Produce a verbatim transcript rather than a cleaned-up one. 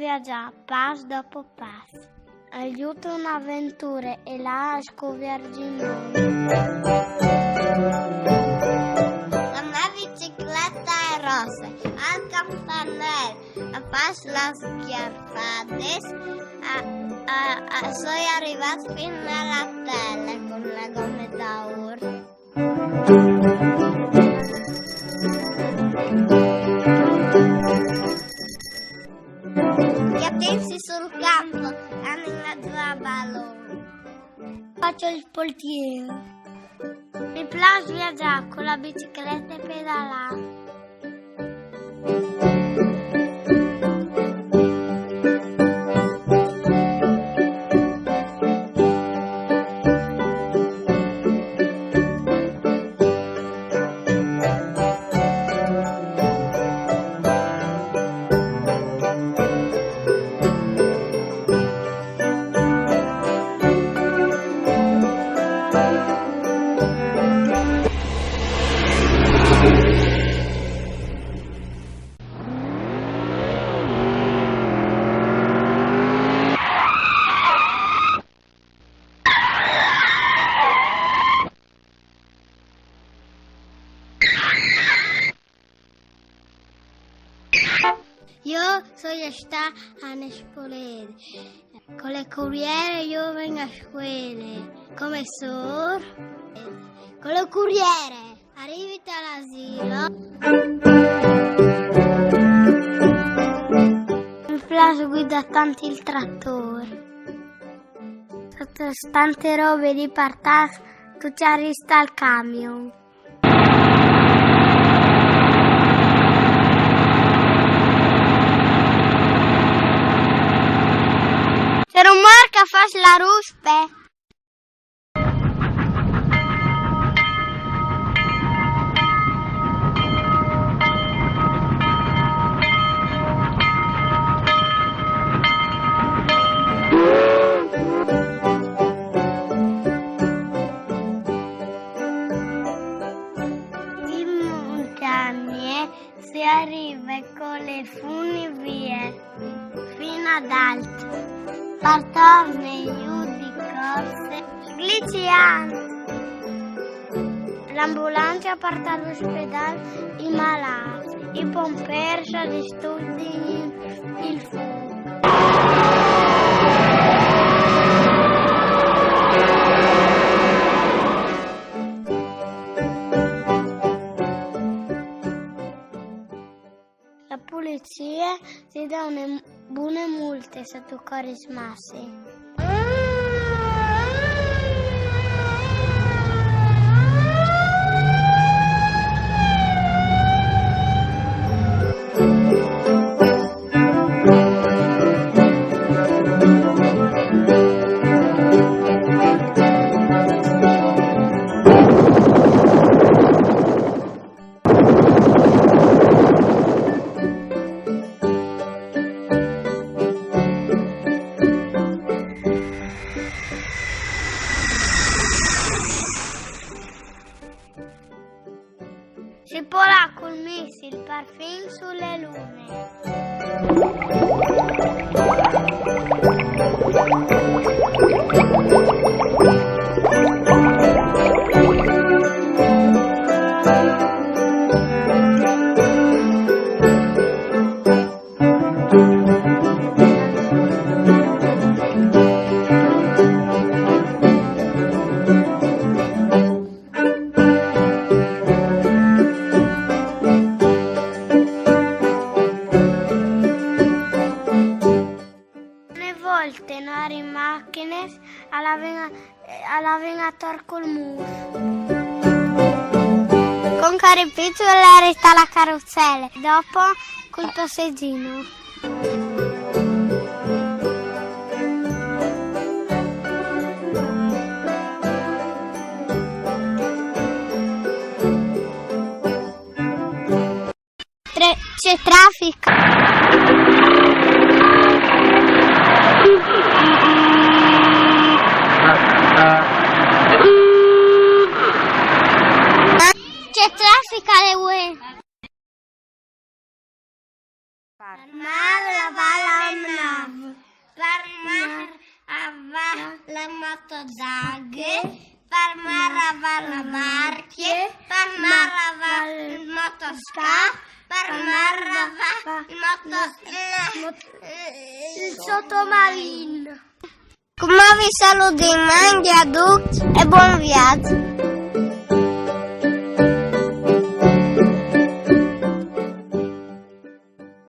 Viajar pas dopo pas. Al jute une aventure e là al scuvierç il mont. La mê biciclete e rosse, al campanel, a fâs las sgarfades, a, a, a soi rivât fin a la tele cun la gome d'aur. Che pensi sul campo, anima tua balon. Faccio il portiere. Mi piace viaggiare con la bicicletta e pedalare. Jo soi stât a Nespolede. Con le curiere jo o ven a scuele. Come sôr? Con le curiere. Rivìn a l'asilo. Mi piace guidâ tant il tratôr. Sot tante robe di puartâ, tu tu rivâs al camion. Ce rumôr che e fâs la ruspe. In montagne si rive con le funivie fin ad Alt. Par tornâ jù di corse, sgliciant. L'ambulance e puarte a l'ospedâl i malâts, i pompêrs a disturdin il fûc. La polizie ti da une bune multe se tu coris masse. Si pol lâ cul missil parfin su le lune. Une volte no jerin machines, a lavin a a lavin ator cul mus. Cuant che o jeri piçule e jere la carussele, dopo cul passeggino. Tre-, ce trafic. Ce trafic al è vuê. Mala, mala. Nav. Par mar a va la motodaghe, par mar a va la barche, par mar a va il motoscà, par mar a va il motos... il sottomarin. Coma vi saludi, manghi a ducj e bon viaç.